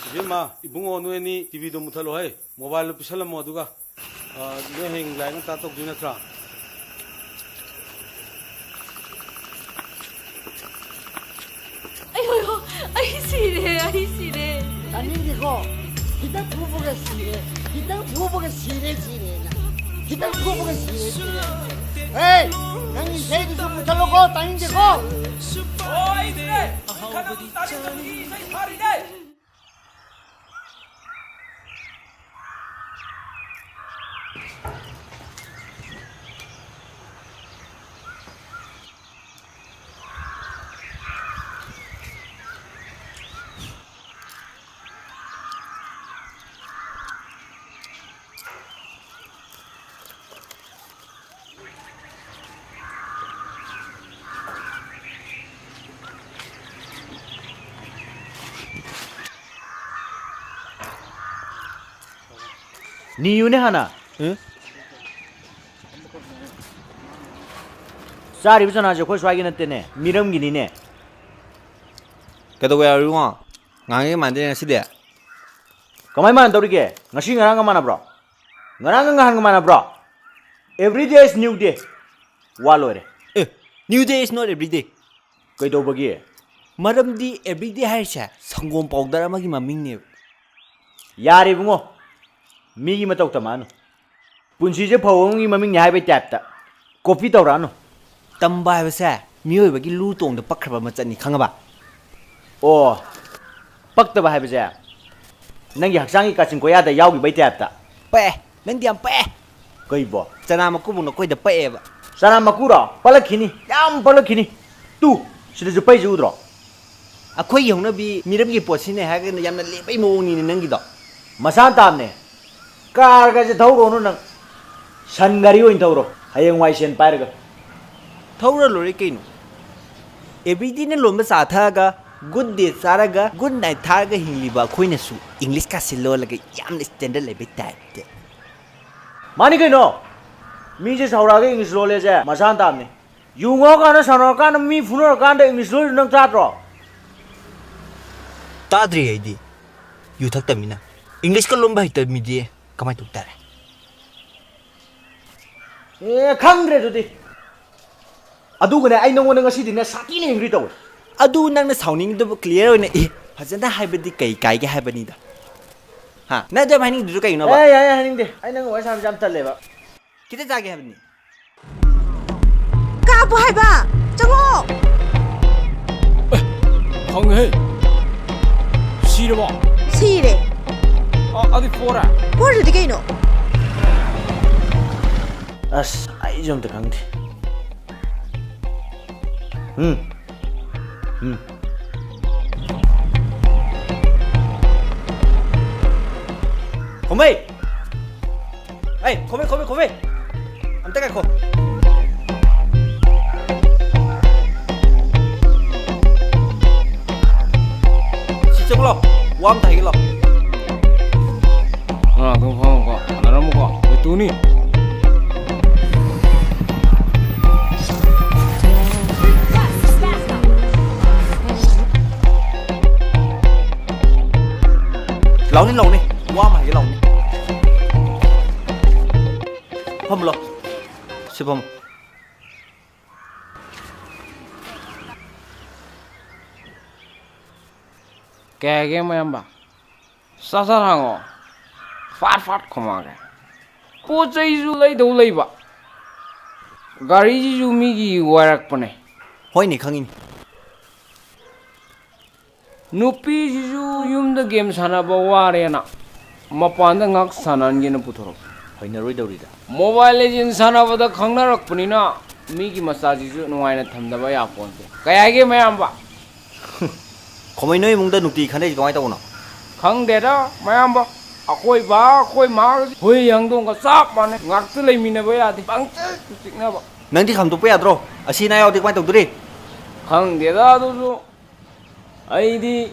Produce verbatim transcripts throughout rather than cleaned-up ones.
ꯏꯕꯦꯝꯃ, ꯏꯕꯨꯡꯉꯣ, ꯅꯣꯏ ꯑꯅꯤ ꯇꯤꯚꯤꯗꯣ ꯃꯨꯠꯊꯠꯂꯣ ꯍꯩ꯫ ꯃꯣꯕꯥꯏꯜꯗꯣ ꯄꯤꯁꯜꯂꯝꯃꯣ, ꯑꯗꯨꯒ, ꯑ, ꯅꯣꯏ ꯍꯌꯦꯡ ꯂꯥꯏꯔꯤꯛ ꯉꯟꯇꯥ ꯇꯧꯗꯣꯏ ꯅꯠꯇ꯭ꯔꯥ? ꯑꯩ, ꯑꯩ, ꯑꯩ ꯁꯤꯔꯦ, ꯑꯩ ꯁꯤꯔꯦ꯫ ꯇꯥꯅꯤꯡꯗꯦꯀꯣ? ꯈꯤꯇꯪ ꯐꯨꯕꯒ ꯁꯤꯔꯦ, ꯈꯤꯇꯪ ꯐꯨꯕꯒ ꯁꯤꯔꯦ, ꯁꯤꯔꯦꯅ꯫ ꯈꯤꯇꯪ ꯐꯨꯕꯒ ꯁꯤꯔꯦ, ꯁꯤꯔꯦ꯫ ꯍꯦ, ꯅꯪ ꯏꯁꯩꯗꯨꯁꯨ ꯃꯨꯠꯊꯠꯂꯣꯀꯣ, ꯇꯥꯅꯤꯡꯗꯦꯀꯣ? ꯑꯣ, ꯑꯩ ꯁꯤꯔꯦ꯫ ꯍꯧꯖꯤꯛ ꯈꯠꯅꯕ ꯇꯥꯅꯤꯡꯗꯕꯒꯤ ꯏꯁꯩ ꯊꯥꯔꯤꯅꯦ꯫ ꯅꯤꯌꯨꯅꯦ ꯍꯥꯟꯅ꯫ ꯎꯝ? ꯆꯥꯔꯤꯕ ꯆꯅꯥꯁꯦ ꯑꯩꯈꯣꯏ ꯁ꯭ꯋꯥꯏꯒꯤ ꯅꯠꯇꯦꯅꯦ, ꯃꯤꯔꯝꯒꯤꯅꯤꯅꯦ꯫ ꯀꯩꯗꯧꯕ ꯌꯥꯎꯔꯤꯉꯣ? ꯉꯍꯥꯟꯒꯩ ꯃꯥꯟꯅꯗꯦ ꯉꯁꯤꯗꯤ꯫ ꯀꯃꯥꯏ ꯃꯥꯟꯅꯗꯧꯔꯤꯒꯦ? ꯉꯁꯤ ꯉꯔꯥꯡꯒ ꯃꯥꯟꯅꯕ꯭ꯔꯣ? ꯉꯔꯥꯡꯒ ꯅꯍꯥꯟꯒ ꯃꯥꯟꯅꯕ꯭ꯔꯣ? Every day is new day꯫ ꯋꯥ ꯂꯣꯏꯔꯦ꯫ ꯑꯦ, new day is not every day꯫ ꯀꯩꯗꯧꯕꯒꯤ? ꯃꯔꯝꯗꯤ every day ꯍꯥꯏꯔꯤꯁꯦ ꯁꯪꯒꯣꯝ powder ꯑꯃꯒꯤ ꯃꯃꯤꯡꯅꯦꯕ꯫ ꯌꯥꯔꯦ ꯏꯕꯨꯡꯉꯣ, ꯃꯤꯒꯤ ꯃꯇꯧ ꯇꯝꯃꯛꯑꯅꯨ꯫ ꯄꯨꯟꯁꯤꯁꯦ ꯐꯧ ꯑꯃꯒꯤ ꯃꯃꯤꯡꯅꯤ ꯍꯥꯏꯕꯩ type ꯇ copy ꯇꯧꯔꯛꯑꯅꯨ꯫ ꯇꯝꯕ ꯍꯥꯏꯕꯁꯦ ꯃꯤꯑꯣꯏꯕꯒꯤ ꯂꯨ ꯇꯣꯡꯗ ꯄꯛꯈ꯭ꯔꯕ ꯃꯆꯠꯅꯤ, ꯈꯪꯉꯕ? ꯑꯣ, ꯄꯛꯇꯕ ꯍꯥꯏꯕꯁꯦ ꯅꯪꯒꯤ ꯍꯛꯆꯥꯡꯒꯤ ꯀꯥꯆꯤꯟ ꯀꯣꯌꯥꯗ ꯌꯥꯎꯈꯤꯕꯩ type ꯇ꯫ ꯄꯛꯑꯦ, ꯅꯪꯗꯤ ꯌꯥꯝ ꯄꯛꯑꯦ꯫ ꯀꯩꯕꯣ? ꯆꯅꯥ ꯃꯀꯨꯕꯨ ꯅꯈꯣꯏꯗ ꯄꯛꯑꯦꯕ꯫ ꯆꯅꯥ ꯃꯀꯨꯔꯣ? ꯄꯛꯂꯛꯈꯤꯅꯤ, ꯌꯥꯝ ꯄꯛꯂꯛꯈꯤꯅꯤ꯫ ꯇꯨ, ꯁꯤꯗꯁꯨ ꯄꯩꯁꯦ ꯎꯗ꯭ꯔꯣ? ꯑꯩꯈꯣꯏꯒꯤ ꯍꯧꯅꯕꯤ ꯃꯤꯔꯝꯒꯤ ꯄꯣꯠꯁꯤꯅꯦ ꯍꯥꯏꯔꯒꯅ ꯌꯥꯝꯅ ꯂꯦꯝꯕꯩ ꯃꯑꯣꯡꯅꯤꯅꯦ ꯅꯪꯒꯤꯗꯣ꯫ ꯃꯁꯥꯅ ꯇꯥꯕꯅꯦ꯫ Car ꯒꯁꯦ ꯊꯧꯔꯣꯅꯨ ꯅꯪ꯫ ꯁꯟ ꯒꯥꯔꯤ ꯑꯣꯏꯅ ꯊꯧꯔꯣ, ꯍꯌꯦꯡꯋꯥꯏ ꯁꯦꯟ ꯄꯥꯏꯔꯒ꯫ ꯊꯧꯔ ꯂꯣꯏꯔꯦ ꯀꯩꯅꯣ꯫ Every day ꯅ ꯂꯣꯟꯕ ꯆꯥ ꯊꯛꯑꯒ, good day ꯆꯥꯔꯒ, good night ꯊꯥꯔꯒ ꯍꯤꯡꯂꯤꯕ ꯑꯩꯈꯣꯏꯅꯁꯨ English ꯀꯥꯁꯦ ꯂꯣꯜꯂꯒ ꯌꯥꯝꯅ standard ꯂꯩꯕꯩ type ꯇ꯫ ꯃꯥꯅꯤ ꯀꯩꯅꯣ꯫ ꯃꯤꯁꯦ ꯁꯥꯎꯔꯛꯑꯒ English ꯂꯣꯜꯂꯦꯁꯦ ꯃꯁꯥꯅ ꯇꯥꯕꯅꯤ꯫ ꯌꯨ ꯉꯥꯎꯔꯀꯥꯟꯗ, ꯁꯥꯎꯅꯔꯀꯥꯟꯗ, ꯃꯤ ꯐꯨꯅꯔꯀꯥꯟꯗ English ꯂꯣꯜꯂꯤꯗꯣ ꯅꯪ ꯇꯥꯗ꯭ꯔꯣ? ꯇꯥꯗ꯭ꯔꯤ ꯑꯩꯗꯤ꯫ ꯌꯨ ꯊꯛꯇꯕꯅꯤꯅ꯫ ꯏꯪꯂꯤꯁꯀ ꯂꯣꯟꯕ ꯍꯩꯇꯕ ꯃꯤꯗꯤ ꯀꯃꯥꯏꯅ ꯇꯧ ꯇꯥꯔꯦ? ꯑꯦ, ꯈꯪꯗ꯭ꯔꯦ ꯑꯗꯨꯗꯤ꯫ ꯑꯗꯨꯒꯅꯦ, ꯑꯩ ꯅꯉꯣꯟꯗ ꯉꯁꯤꯗꯤꯅꯦ ꯁꯥꯊꯤꯅ angry ꯇꯧꯋꯦ꯫ ꯑꯗꯨ ꯅꯪꯅ ꯁꯥꯎꯅꯤꯡꯉꯤꯗꯨꯕꯨ clear ꯑꯣꯏꯅ, ꯑꯦ, ꯐꯖꯅ ꯍꯥꯏꯕꯗꯤ ꯀꯩ ꯀꯥꯏꯒꯦ ꯍꯥꯏꯕꯅꯤꯗ꯫ ꯍꯥ? ꯅꯪ ꯑꯗꯨ ꯌꯥꯝ ꯍꯥꯏꯅꯤꯡꯗ꯭ꯔꯤꯗꯨ ꯀꯩꯒꯤꯅꯣꯕ? ꯑꯦ, ꯌꯥꯏ, ꯌꯥꯏ, ꯍꯥꯏꯅꯤꯡꯗꯦ꯫ ꯑꯩ ꯅꯪꯒ ꯋꯥꯔꯤ ꯁꯥꯟꯅꯕꯁꯦ ꯌꯥꯝ ꯇꯜꯂꯦꯕ꯫ ꯈꯤꯇ ꯆꯥꯒꯦ ꯍꯥꯏꯕꯅꯤ꯫ ꯀꯥꯞꯄꯨ ꯍꯥꯏꯕ! ꯆꯪꯉꯣ! ꯈꯪꯉꯦꯍꯦ꯫ ꯁꯤꯔꯕꯣ? ꯁꯤꯔꯦ꯫ ꯑ, ꯑꯗꯨꯗꯤ ꯄꯣꯔꯦ꯫ ꯄꯣꯔꯗꯨꯗꯤ ꯀꯩꯅꯣ? ꯑꯁ, ꯑꯩꯁꯨ ꯑꯝꯇ ꯈꯪꯗꯦ꯫ ꯎꯝ꯫ ꯎꯝ꯫ ꯈꯣꯝꯕꯩ! ꯑꯩ, ꯈꯣꯝꯕꯩ, ꯈꯣꯝꯕꯩ, ꯈꯣꯝꯕꯩ! ꯑꯝꯇ ꯉꯥꯏꯈꯣ꯫ ꯁꯤ ꯆꯪꯉꯨ ꯂꯥꯎ꯫ ꯋꯥ ꯑꯝꯇ ꯍꯥꯏꯒꯦ ꯂꯥꯎ꯫ ꯉꯥꯏꯍꯥꯛꯇꯪ ꯐꯝꯃꯨꯀꯣ, ꯁꯥꯟꯅꯔꯝꯃꯨꯀꯣ꯫ ꯂꯩꯇꯨꯅꯤ꯫ ꯂꯥꯎꯅꯤ, ꯂꯥꯎꯅꯤ꯫ ꯋꯥ ꯑꯃ ꯍꯥꯏꯒꯦ, ꯂꯥꯎꯅꯤ꯫ ꯐꯝꯃꯨ ꯂꯥꯎ꯫ ꯁꯤ ꯐꯝꯃꯨ꯫ ꯀꯩ ꯍꯥꯏꯒꯦ, ꯃꯌꯥꯝꯕ? ꯁꯠ ꯁꯠ ꯍꯪꯉꯣ꯫ ꯐꯥꯠ ꯐꯥꯠ ꯈꯨꯝꯃꯛꯑꯒꯦ꯫ ꯄꯣꯠ ꯆꯩꯁꯨ ꯂꯩꯗꯧ ꯂꯩꯕ꯫ ꯒꯥꯔꯤꯁꯤꯁꯨ ꯃꯤꯒꯤ ꯋꯥꯏꯔꯛꯄꯅꯦ꯫ ꯍꯣꯏꯅꯦ, ꯈꯪꯉꯤꯅꯦ꯫ ꯅꯨꯄꯤꯁꯤꯁꯨ ꯌꯨꯝꯗ game ꯁꯥꯟꯅꯕ ꯋꯥꯔꯦꯅ ꯃꯄꯥꯟꯗ ꯉꯥꯏꯍꯥꯛ ꯁꯥꯟꯅꯍꯟꯒꯦꯅ ꯄꯨꯊꯣꯔꯛꯄ꯫ ꯍꯩꯅꯔꯣꯏꯗꯧꯔꯤꯗ꯫ Mobile Legend ꯁꯥꯟꯅꯕꯗ ꯈꯪꯅꯔꯛꯄꯅꯤꯅ ꯃꯤꯒꯤ ꯃꯆꯥꯁꯤꯁꯨ ꯅꯨꯡꯉꯥꯏꯅ ꯊꯝꯗꯕ ꯌꯥꯄꯣꯟꯇꯦ꯫ ꯀꯩ ꯍꯥꯏꯒꯦ ꯃꯌꯥꯝꯕ? ꯈꯣꯃꯩ, ꯅꯣꯏ ꯏꯃꯨꯡꯗ ꯅꯨꯡꯇꯤ ꯈꯠꯅꯩꯁꯦ ꯀꯃꯥꯏꯅ ꯇꯧꯕꯅꯣ? ꯈꯪꯗꯦꯗ ꯃꯌꯥꯝꯕ, ꯑꯩꯈꯣꯏ ꯕꯥ ꯑꯩꯈꯣꯏ ꯃꯥꯒꯁꯦ ꯍꯨꯏ ꯍꯪꯗꯣꯡꯒ ꯆꯞ ꯃꯥꯟꯅꯩ, ꯉꯥꯛꯇ ꯂꯩꯃꯤꯟꯅꯕ ꯌꯥꯗꯦ, ꯄꯪꯆꯤꯛꯇ ꯆꯤꯛꯅꯕ꯫ ꯅꯪꯗꯤ ꯈꯥꯝꯗꯣꯛꯄ ꯌꯥꯗ꯭ꯔꯣ? ꯑꯁꯤ ꯑꯅꯥ ꯌꯥꯎꯔꯗꯤ ꯀꯃꯥꯏꯅ ꯇꯧꯗꯣꯔꯤ? ꯈꯪꯗꯦꯗ ꯑꯗꯨꯁꯨ, ꯑꯩꯗꯤ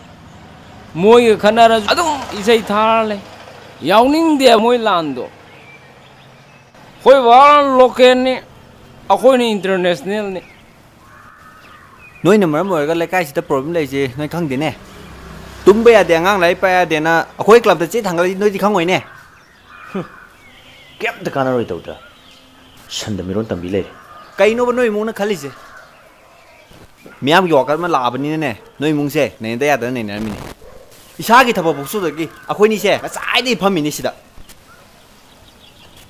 ꯃꯣꯏꯒ ꯈꯠꯅꯔꯁꯨ ꯑꯗꯨꯝ ꯏꯁꯩ ꯊꯥꯔ ꯂꯩ, ꯌꯥꯎꯅꯤꯡꯗꯦ ꯃꯣꯏ ꯂꯥꯟꯗꯣ꯫ ꯑꯩꯈꯣꯏ ꯕꯥ local ꯅꯤ, ꯑꯩꯈꯣꯏꯅ international ꯅꯤ꯫ ꯅꯣꯏꯅ ꯃꯔꯝ ꯑꯣꯏꯔꯒ ꯂꯩꯀꯥꯏꯁꯤꯗ problem ꯂꯩꯁꯦ ꯅꯣꯏ ꯈꯪꯗꯦꯅꯦ꯫ ꯇꯨꯝꯕ ꯌꯥꯗꯦ, ꯑꯉꯥꯡ ꯂꯥꯏꯔꯤꯛ ꯄꯥ ꯌꯥꯗꯦꯅ ꯑꯩꯈꯣꯏ ꯀ꯭ꯂꯕꯇ ꯆꯦ ꯊꯥꯡꯒꯠꯂꯗꯤ ꯅꯣꯏꯗꯤ ꯈꯪꯉꯣꯏꯅꯦ꯫ ꯀꯩꯝꯇ ꯀꯥꯟꯅꯔꯣꯏꯗꯧꯗ꯫ ꯁꯟꯗ ꯃꯤꯔꯣꯟ ꯇꯝꯕꯤ ꯂꯩꯔꯦ꯫ ꯀꯩꯅꯣꯕ ꯅꯣꯏ ꯏꯃꯨꯡꯅ ꯈꯜꯂꯤꯁꯦ? ꯃꯤꯌꯥꯝꯒꯤ ꯋꯥꯀꯠ ꯑꯃ ꯂꯥꯛꯑꯕꯅꯤꯅꯅꯦ, ꯅꯣꯏ ꯏꯃꯨꯡꯁꯦ ꯅꯩꯅꯗ ꯌꯥꯗꯅ ꯅꯩꯅꯔꯝꯃꯤꯅꯦ꯫ ꯏꯁꯥꯒꯤ ꯊꯕꯛ ꯄꯣꯛꯆꯗꯒꯤ ꯑꯩꯈꯣꯏꯅꯤꯁꯦ ꯉꯁꯥꯏꯗꯒꯤ ꯐꯝꯃꯤꯅꯤ ꯁꯤꯗ꯫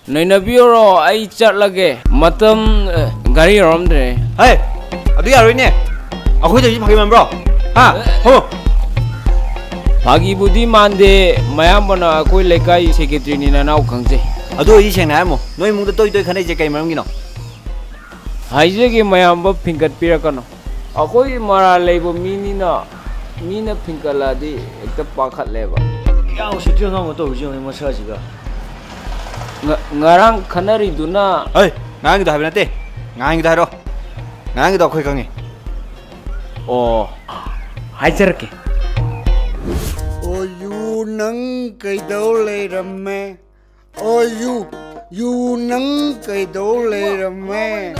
ꯅꯩꯅꯕꯤꯔꯣ, ꯑꯩ ꯆꯠꯂꯒꯦ꯫ ꯃꯇꯝ, ꯑ, ꯒꯥꯔꯤ ꯌꯧꯔꯝꯗ꯭ꯔꯦ꯫ ꯍꯦ, ꯑꯗꯨ ꯌꯥꯔꯣꯏꯅꯦ꯫ ꯑꯩꯈꯣꯏꯗ ꯍꯧꯖꯤꯛ ꯐꯪꯉꯤꯕ꯭ꯔꯣ? ꯍꯥ? ꯍꯣ꯫ ꯐꯥꯒꯤꯕꯨꯗꯤ ꯃꯥꯟꯗꯦ, ꯃꯌꯥꯝꯕꯅ ꯑꯩꯈꯣꯏ ꯂꯩꯀꯥꯏ ꯁꯦꯀ꯭ꯔꯦꯇꯔꯤꯅꯤ, ꯅꯅꯥꯎ ꯈꯪꯖꯩ꯫ ꯑꯗꯨ ꯑꯣꯏꯗꯤ ꯁꯦꯡꯅ ꯍꯥꯏꯔꯝꯃꯣ, ꯅꯣꯏ ꯏꯃꯨꯡꯗ ꯇꯣꯏ ꯇꯣꯏ ꯈꯠꯅꯩꯁꯦ ꯀꯩ ꯃꯔꯝꯒꯤꯅꯣ? ꯍꯥꯏꯖꯒꯦ ꯃꯌꯥꯝꯕ, ꯐꯤꯡꯒꯠꯄꯤꯔꯛꯀꯅꯨ꯫ ꯑꯩꯈꯣꯏ ꯃꯔꯥꯜ ꯂꯩꯕ ꯃꯤꯅꯤꯅ, ꯃꯤꯅ ꯐꯤꯡꯀꯠꯂꯛꯑꯗꯤ ꯍꯦꯛꯇ ꯄꯥꯈꯠꯂꯦꯕ꯫ ꯌꯥꯝ ꯎꯁꯤꯠꯇ꯭ꯔꯤ ꯑꯉꯥꯡꯕ ꯇꯧꯔꯤꯁꯤ ꯌꯦꯡꯉꯨꯅꯦ ꯃꯁꯛꯁꯤꯒ꯫ ꯉ-, ꯉꯔꯥꯡ ꯈꯟꯅꯔꯤꯗꯨꯅ ꯍꯩ, ꯉꯔꯥꯡꯒꯤꯗꯣ ꯍꯥꯏꯕ ꯅꯠꯇꯦ꯫ ꯉꯔꯥꯡꯒꯤꯗꯣ ꯍꯥꯏꯔꯣ꯫ ꯉꯔꯥꯡꯒꯤꯗꯣ ꯑꯩꯈꯣꯏ ꯈꯪꯉꯤ꯫ ꯑꯣ, ꯍꯥꯏꯖꯔꯛꯀꯦ꯫ ꯑꯣ, ꯌꯨ ꯅꯪ ꯀꯩꯗꯧ ꯂꯩꯔꯝꯃꯦ? ꯑꯣ, ꯌꯨ, ꯌꯨ ꯅꯪ ꯀꯩꯗꯧ ꯂꯩꯔꯝꯃꯦ?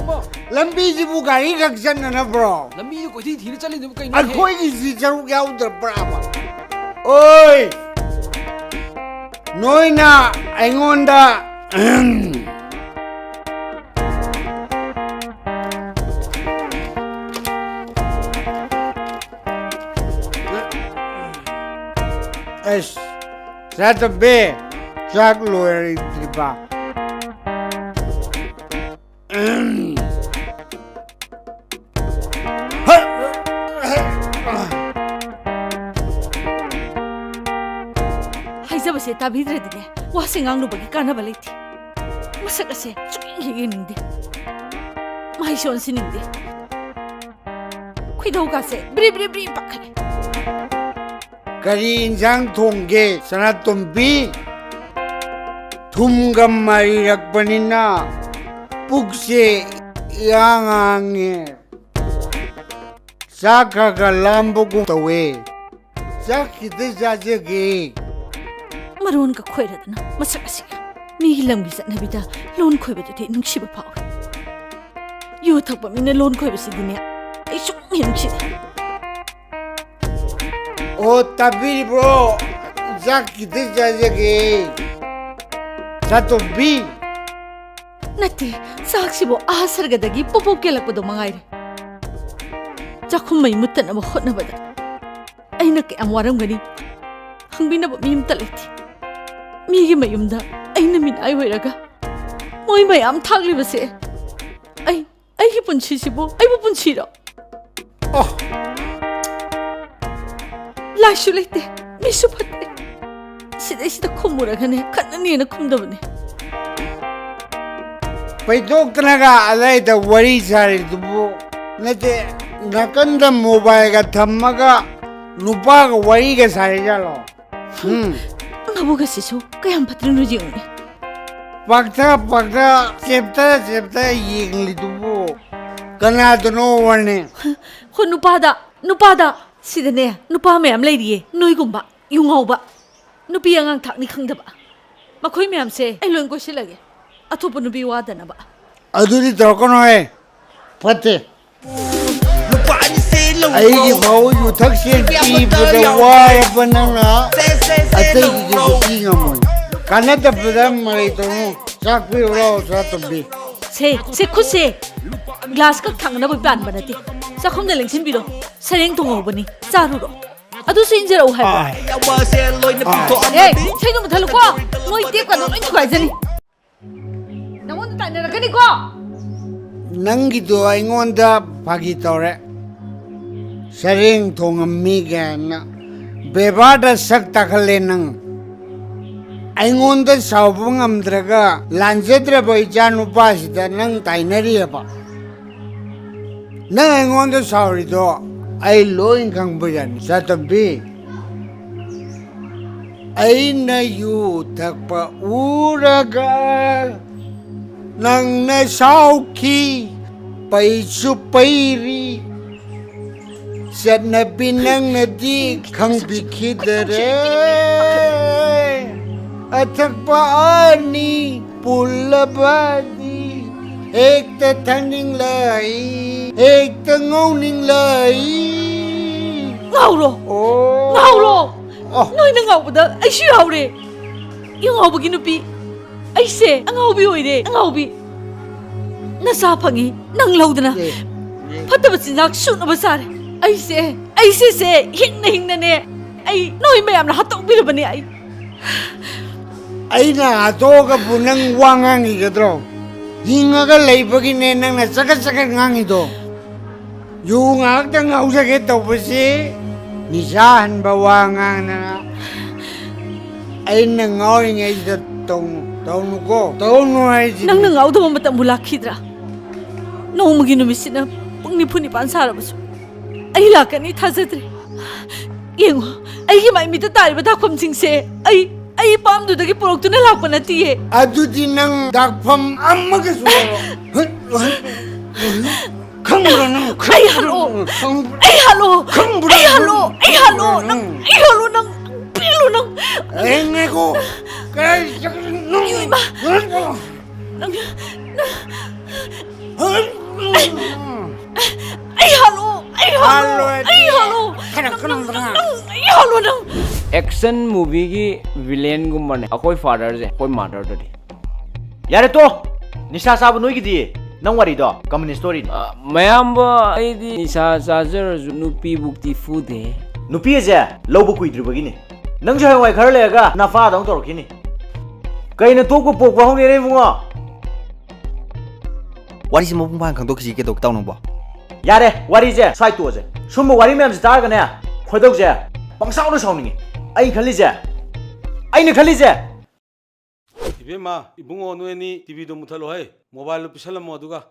ꯂꯝꯕꯤꯁꯤꯕꯨ ꯒꯥꯔꯤ ꯈꯛ ꯆꯠꯅꯅꯕ꯭ꯔꯣ? ꯂꯝꯕꯤꯗꯨ ꯀꯣꯏꯊꯤ ꯊꯤꯔ ꯆꯠꯂꯤꯗꯨꯕꯨ ꯀꯩꯅꯣ? ꯑꯩꯈꯣꯏꯒꯤꯁꯤ ꯁꯔꯨꯛ ꯌꯥꯎꯗ꯭ꯔꯕ꯭ꯔꯥꯕ? ꯑꯣꯏ! ꯅꯣꯏꯅ ꯑꯩꯉꯣꯟꯗ ꯑꯁ, ꯆꯥꯇꯝꯕꯤ, ꯆꯥꯛ ꯂꯣꯏꯔꯗ꯭ꯔꯤꯕ? ꯍꯥꯏꯖꯕꯁꯦ ꯇꯥꯕꯤꯗ꯭ꯔꯗꯤꯅꯦ, ꯋꯥꯁꯦ ꯉꯥꯡꯂꯨꯕꯒꯤ ꯀꯥꯟꯅꯕ ꯂꯩꯇꯦ꯫ ꯃꯁꯛ ꯑꯁꯦ ꯁꯨꯛꯌꯦꯡ ꯍꯦꯛ ꯌꯦꯡꯅꯤꯡꯗꯦ꯫ ꯃꯍꯩꯁꯨ ꯑꯣꯟꯁꯤꯟꯅꯤꯡꯗꯦ꯫ ꯈꯣꯏꯗꯧꯒꯁꯦ ꯕ꯭ꯔꯤ ꯕ꯭ꯔꯤ ꯕ꯭ꯔꯤ ꯄꯥꯈꯠꯂꯦ꯫ ꯀꯔꯤ ꯏꯟꯁꯥꯡ ꯊꯣꯡꯒꯦ, ꯁꯅꯥꯇꯣꯝꯕꯤ? ꯊꯨꯝꯒ ꯃꯥꯔꯤꯔꯛꯄꯅꯤꯅ ꯄꯨꯛꯁꯦ ꯏꯍꯥꯡ ꯍꯥꯡꯉꯦ꯫ ꯆꯥꯛ ꯈꯔ ꯈꯔ ꯂꯥꯝꯕꯒꯨꯝ ꯇꯧꯋꯦ꯫ ꯆꯥꯛ ꯈꯤꯇ ꯆꯥꯖꯒꯦ꯫ ꯃꯔꯣꯟꯒ ꯈꯣꯏꯔꯗꯅ ꯃꯁꯛ ꯑꯁꯤꯒ꯫ ꯃꯤꯒꯤ ꯂꯝꯒꯤ ꯆꯠꯅꯕꯤꯗ ꯂꯣꯟ ꯈꯣꯏꯕꯗꯨꯗꯤ ꯅꯨꯡꯁꯤꯕ ꯐꯥꯎꯏ꯫ ꯌꯨ ꯊꯛꯄ ꯃꯤꯅ ꯂꯣꯟ ꯈꯣꯏꯕꯁꯤꯗꯤꯅꯦ, ꯑꯩ ꯁꯨꯛꯅꯨꯡ ꯍꯦꯛ ꯅꯨꯡꯁꯤꯗꯦ꯫ ꯑꯣ, ꯇꯥꯕꯤꯔꯤꯕ꯭ꯔꯣ? ꯆꯥꯛ ꯈꯤꯇ ꯆꯥꯖꯒꯦ꯫ ꯆꯥꯇꯣꯝꯕꯤ꯫ ꯅꯠꯇꯦ, ꯆꯥꯛꯁꯤꯕꯨ ꯑꯥ ꯁꯔꯒꯗꯒꯤ ꯄꯣꯄꯣꯛ ꯀꯦꯜꯂꯛꯄꯗꯣ ꯃꯉꯥꯏꯔꯦ꯫ ꯆꯥꯛꯈꯨꯝ ꯃꯩ ꯃꯨꯠꯇꯅꯕ ꯍꯣꯠꯅꯕꯗ ꯑꯩꯅ ꯀꯌꯥꯝ ꯋꯥꯔꯝꯒꯅꯤ꯫ ꯍꯪꯕꯤꯅꯕ ꯃꯤ ꯑꯝꯇ ꯂꯩꯇꯦ꯫ ꯃꯤꯒꯤ ꯃꯌꯨꯝꯗ ꯑꯩꯅ ꯃꯤꯅꯥꯏ ꯑꯣꯏꯔꯒ ꯃꯣꯏ ꯃꯌꯥꯝ ꯊꯥꯛꯂꯤꯕꯁꯦ꯫ ꯑꯩ, ꯑꯩꯒꯤ ꯄꯨꯟꯁꯤꯁꯤꯕꯨ ꯑꯩꯕꯨ ꯄꯨꯟꯁꯤꯔꯣ? ꯑꯣ꯫ ꯂꯥꯏꯁꯨ ꯂꯩꯇꯦ, ꯃꯤꯁꯨ ꯐꯠꯇꯦ꯫ ꯁꯤꯗꯩꯁꯤꯗ ꯈꯨꯝꯃꯨꯔꯒꯅꯦ, ꯈꯠꯅꯅꯦꯅ ꯈꯨꯝꯗꯕꯅꯦ꯫ ꯄꯩꯊꯣꯛꯇꯅꯒ ꯑꯗꯥꯏꯗ ꯋꯥꯔꯤ ꯁꯥꯔꯤꯗꯨꯕꯨ? ꯅꯠꯇꯦ, ꯅꯥꯀꯟꯗ ꯃꯣꯕꯥꯏꯜꯒ ꯊꯝꯃꯒ ꯅꯨꯄꯥꯒ ꯋꯥꯔꯤꯒ ꯁꯥꯔꯤꯖꯥꯠꯂꯣ? ꯎꯝ꯫ ꯃꯕꯨꯛ ꯑꯁꯤꯁꯨ ꯀꯌꯥꯝ ꯐꯠꯇ꯭ꯔꯤꯅꯣ ꯌꯦꯡꯉꯨꯅꯦ꯫ ꯄꯥꯛꯊ ꯄꯥꯛꯊ, ꯆꯦꯞꯇ ꯆꯦꯞꯇ ꯌꯦꯡꯂꯤꯗꯨꯕꯨ ꯀꯅꯥꯗꯅꯣ ꯋꯥꯅꯦ? ꯍꯣ, ꯅꯨꯄꯥꯗ, ꯅꯨꯄꯥꯗ꯫ ꯁꯤꯗꯅꯦ ꯅꯨꯄꯥ ꯃꯌꯥꯝ ꯂꯩꯔꯤꯌꯦ, ꯅꯣꯏꯒꯨꯝꯕ, ꯌꯨ ꯉꯥꯎꯕ꯫ ꯅꯨꯄꯤ ꯑꯉꯥꯡ ꯊꯥꯛꯅꯤ ꯈꯪꯗꯕ꯫ ꯃꯈꯣꯏ ꯃꯌꯥꯝꯁꯦ ꯑꯩ ꯂꯣꯏ ꯀꯣꯏꯁꯤꯜꯂꯒꯦ, ꯑꯇꯣꯞꯄ ꯅꯨꯄꯤ ꯋꯥꯗꯅꯕ꯫ ꯑꯗꯨꯗꯤ ꯇꯧꯔꯛꯀꯅꯣꯍꯦ, ꯐꯠꯇꯦ꯫ ꯑꯩꯒꯤ ꯐꯥꯎ ꯌꯨꯊꯛꯁꯦ ꯄꯤꯕꯗ ꯋꯥꯔꯕ ꯅꯪꯅ ꯑꯇꯩꯒꯤꯗꯤ ꯄꯤ ꯉꯝꯃꯣꯏ꯫ ꯀꯥꯟꯅꯗꯕꯗ ꯃꯔꯩ ꯇꯧꯅꯨ꯫ ꯆꯥꯛ ꯄꯤꯔꯨꯔꯣ, ꯆꯥ ꯇꯨꯝꯕꯤ꯫ ꯁꯦ, ꯁꯦ, ꯈꯨꯠꯁꯦ꯫ ꯒ꯭ꯂꯥꯁ ꯈꯛ ꯊꯥꯡꯅꯕ ꯄꯥꯟꯕ ꯅꯠꯇꯦ꯫ ꯆꯥꯛꯈꯨꯝꯗ ꯂꯦꯡꯁꯤꯟꯕꯤꯔꯣ꯫ ꯁꯔꯦꯡ ꯊꯣꯡꯍꯧꯕꯅꯤ, ꯆꯥꯔꯨꯔꯣ꯫ ꯑꯗꯨꯁꯨ ꯏꯟꯖꯔꯛꯎ ꯍꯥꯏꯕ꯫ ꯑꯥꯏ꯫ ꯑꯦ, ꯏꯁꯩꯗꯣ ꯃꯨꯊꯠꯂꯨꯀꯣ꯫ ꯃꯣꯏ ꯇꯦꯞꯀꯗꯣ ꯂꯣꯏ ꯊꯨꯒꯥꯏꯖꯅꯤ꯫ ꯅꯪꯉꯣꯟꯗ ꯇꯥꯏꯅꯔꯛꯀꯅꯤꯀꯣ꯫ ꯅꯪꯒꯤꯗꯣ ꯑꯩꯉꯣꯟꯗ ꯐꯥꯒꯤ ꯇꯧꯔꯦ꯫ ꯁꯔꯦꯡ ꯊꯣꯡꯉꯝꯃꯤ ꯀꯥꯏꯅ ꯕꯦꯕꯥꯔꯗ ꯁꯛ ꯇꯥꯈꯠꯂꯦ ꯅꯪ꯫ ꯑꯩꯉꯣꯟꯗ ꯁꯥꯎꯕ ꯉꯝꯗ꯭ꯔꯒ ꯂꯥꯟꯖꯗ꯭ꯔꯕ ꯏꯆꯥ ꯅꯨꯄꯥꯁꯤꯗ ꯅꯪ ꯇꯥꯏꯅꯔꯤꯑꯕ꯫ ꯅꯪ ꯑꯩꯉꯣꯟꯗ ꯁꯥꯎꯔꯤꯗꯣ ꯑꯩ ꯂꯣꯏ ꯈꯪꯕ ꯌꯥꯅꯤ, ꯆꯥꯇꯝꯕꯤ꯫ ꯑꯩꯅ ꯌꯨ ꯊꯛꯄ ꯎꯔꯒ ꯅꯪꯅ ꯁꯥꯎꯈꯤ, ꯄꯩꯁꯨ ꯄꯩꯔꯤ꯫ ꯆꯠꯅꯕꯤ ꯅꯪꯅꯗꯤ ꯈꯪꯕꯤꯈꯤꯗꯔꯦ꯫ ꯑꯊꯛꯄ ꯑꯅꯤ ꯄꯨꯜꯂꯕꯗꯤ ꯍꯦꯛꯇ ꯊꯛꯅꯤꯡꯂꯛꯏ, ꯍꯦꯛꯇ ꯉꯧꯅꯤꯡꯂꯛꯏ꯫ ꯉꯥꯎꯔꯣ꯫ ꯑꯣ꯫ ꯉꯥꯎꯔꯣ꯫ ꯑꯣ꯫ ꯅꯣꯏꯅ ꯉꯥꯎꯕꯗ ꯑꯩꯁꯨ ꯌꯥꯎꯔꯦ꯫ ꯌꯨ ꯉꯥꯎꯕꯒꯤ ꯅꯨꯄꯤ꯫ ꯑꯩꯁꯦ ꯑꯉꯥꯎꯕꯤ ꯑꯣꯏꯔꯦ, ꯑꯉꯥꯎꯕꯤ꯫ ꯅꯆꯥ ꯐꯪꯉꯤ, ꯅꯪ ꯂꯧꯗꯅ꯫ ꯑꯦ, ꯑꯦ꯫ ꯐꯠꯇꯕ ꯆꯤꯟꯖꯥꯛ ꯁꯨꯅꯕ ꯆꯥꯔꯦ꯫ ꯑꯩꯁꯦ, ꯑꯩꯁꯦ ꯁꯦ, ꯍꯤꯡꯅ ꯍꯤꯡꯅꯅꯦ꯫ ꯑꯩ ꯅꯣꯏ ꯃꯌꯥꯝꯅ ꯍꯥꯠꯇꯣꯛꯄꯤꯔꯕꯅꯦ ꯑꯩ꯫ ꯑꯩꯅ ꯍꯥꯠꯇꯣꯛꯑꯒꯕꯨ ꯅꯪ ꯋꯥ ꯉꯥꯡꯈꯤꯒꯗ꯭ꯔꯣ? ꯍꯤꯡꯉꯒ ꯂꯩꯕꯒꯤꯅꯦ ꯅꯪꯅ ꯆꯒꯠ ꯆꯒꯠ ꯉꯥꯡꯉꯤꯗꯣ꯫ ꯌꯨ ꯉꯥꯏꯍꯥꯛꯇ ꯉꯥꯎꯖꯒꯦ ꯇꯧꯕꯁꯤ ꯅꯤꯁꯥ ꯍꯟꯕ ꯋꯥ ꯉꯥꯡꯗꯅ ꯑꯩꯅ ꯉꯥꯎꯔꯤꯉꯩꯁꯤꯗ ꯇꯧꯅꯨ, ꯇꯧꯅꯨꯀꯣ, ꯇꯧꯅꯨ ꯍꯥꯏꯁꯤꯅꯤ꯫ ꯅꯪꯅ ꯉꯥꯎꯗꯕ ꯃꯇꯝꯕꯨ ꯂꯥꯛꯈꯤꯗ꯭ꯔꯥ? ꯅꯣꯡꯃꯒꯤ ꯅꯨꯃꯤꯠꯁꯤꯅ ꯄꯨꯡ ꯅꯤꯐꯨ ꯅꯤꯄꯥꯟ ꯁꯥꯔꯕꯁꯨ ꯑꯩ ꯂꯥꯛꯀꯅꯤ ꯊꯥꯖꯗ꯭ꯔꯦ꯫ ꯌꯦꯡꯉꯨ, ꯑꯩꯒꯤ ꯃꯥꯏꯃꯤꯠꯇ ꯇꯥꯔꯤꯕ ꯗꯥꯛꯐꯝꯁꯤꯡꯁꯦ ꯑꯩ, ꯑꯩ ꯄꯥꯝꯗꯨꯗꯒꯤ ꯄꯨꯔꯛꯇꯨꯅ ꯂꯥꯛꯄ ꯅꯠꯇꯤꯌꯦ꯫ ꯑꯗꯨꯗꯤ ꯅꯪ ꯗꯥꯛꯐꯝ ꯑꯃꯒꯁꯨ ꯂꯩꯔꯣ꯫ ꯈꯪꯕ꯭ꯔꯣ ꯅꯪ? ꯑꯩ ꯍꯜꯂꯣ꯫ ꯈꯪꯕ꯭ꯔꯣ? ꯑꯩ ꯍꯜꯂꯣ꯫ ꯈꯪꯕ꯭ꯔꯣ ꯑꯩ ꯍꯜꯂꯣ꯫ ꯅꯪ? ꯑꯩ ꯍꯜꯂꯣ ꯅꯪ꯫ ꯈꯪꯕ꯭ꯔꯣ ꯅꯪ? ꯄꯦꯜꯂꯣ ꯅꯪ꯫ ꯑꯦ, ꯉꯥꯏꯈꯣ꯫ ꯀꯔꯥꯏ ꯆꯠꯈ꯭ꯔꯤꯅꯣ? ꯏꯃꯥ꯫ ꯅꯪ, ꯅꯪ, ꯑꯩ ꯍꯜꯂꯣ꯫ ꯑꯩ ꯍꯜꯂꯣ꯫ ꯍꯜꯂꯣ ꯑꯩ ꯍꯥꯏꯗꯤ ꯍꯜꯂꯣ꯫ ꯈꯔ ꯅꯪ, ꯅꯪ, ꯀꯟꯅ ꯅꯪ, ꯅꯪ, ꯑꯩ ꯍꯜꯂꯣ ꯅꯪ꯫ ꯑꯦꯛꯁꯟ ꯃꯨꯚꯤꯒꯤ ꯚꯤꯂꯦꯟꯒꯨꯝꯕꯅꯦ ꯑꯩꯈꯣꯏ ꯐꯥꯗꯔꯁꯦ, ꯑꯩꯈꯣꯏ ꯃꯥꯗꯔꯗꯗꯤ꯫ ꯌꯥꯔꯦ ꯇꯣ! ꯅꯤꯁꯥ ꯆꯥꯕ ꯅꯣꯏꯒꯤꯗꯤ ꯅꯪ ꯋꯥꯔꯤꯗꯣ ꯀꯝꯃꯨꯅꯤꯁ ꯁ꯭ꯇꯣꯔꯤꯅꯤ꯫ ꯑ, ꯃꯌꯥꯝꯕ, ꯑꯩꯗꯤ ꯅꯤꯁꯥ ꯆꯥꯖꯔꯁꯨ ꯅꯨꯄꯤꯕꯨꯛꯇꯤ ꯐꯨꯗꯦ꯫ ꯅꯨꯄꯤ ꯑꯁꯦ ꯂꯧꯕ ꯀꯨꯏꯗ꯭ꯔꯤꯕꯒꯤꯅꯤ꯫ ꯅꯪꯁꯨ ꯍꯌꯦꯡꯋꯥꯏ ꯈꯔ ꯂꯩꯔꯒ ꯅꯄꯥꯗꯧ ꯇꯧꯔꯛꯈꯤꯅꯤ꯫ ꯀꯩꯅ ꯇꯣꯛꯄ ꯄꯣꯛꯄ ꯍꯧꯔꯦꯅꯦ ꯏꯕꯨꯡꯉꯣ? ꯋꯥꯔꯤꯁꯦ ꯃꯄꯨꯡ ꯐꯥꯅ ꯈꯪꯗꯣꯛꯈꯤꯁꯤ ꯀꯩꯗꯧ ꯇꯧꯅꯕꯣ? ꯌꯥꯔꯦ, ꯋꯥꯔꯤꯁꯦ ꯁ꯭ꯋꯥꯏ ꯇꯣꯛꯑꯁꯦ꯫ ꯁꯨꯝꯕ ꯋꯥꯔꯤ ꯃꯌꯥꯝꯁꯦ ꯇꯥꯔꯒꯅꯦ, ꯈꯣꯏꯗꯧꯁꯦ ꯄꯪꯁꯥꯎꯗ ꯁꯥꯎꯅꯤꯡꯉꯤ꯫ ꯑꯩꯅ ꯈꯜꯂꯤꯁꯦ, ꯑꯩꯅ ꯈꯜꯂꯤꯁꯦ, ꯏꯕꯦꯝꯃ, ꯏꯕꯨꯡꯉꯣ, ꯅꯣꯏ ꯑꯅꯤ ꯇꯤꯚꯤꯗꯣ ꯃꯨꯠꯊꯠꯂꯣ ꯍꯦ꯫ ꯃꯣꯕꯥꯏꯜꯗꯣ ꯄꯤꯁꯜꯂꯝꯃꯣ, ꯑꯗꯨꯒ꯫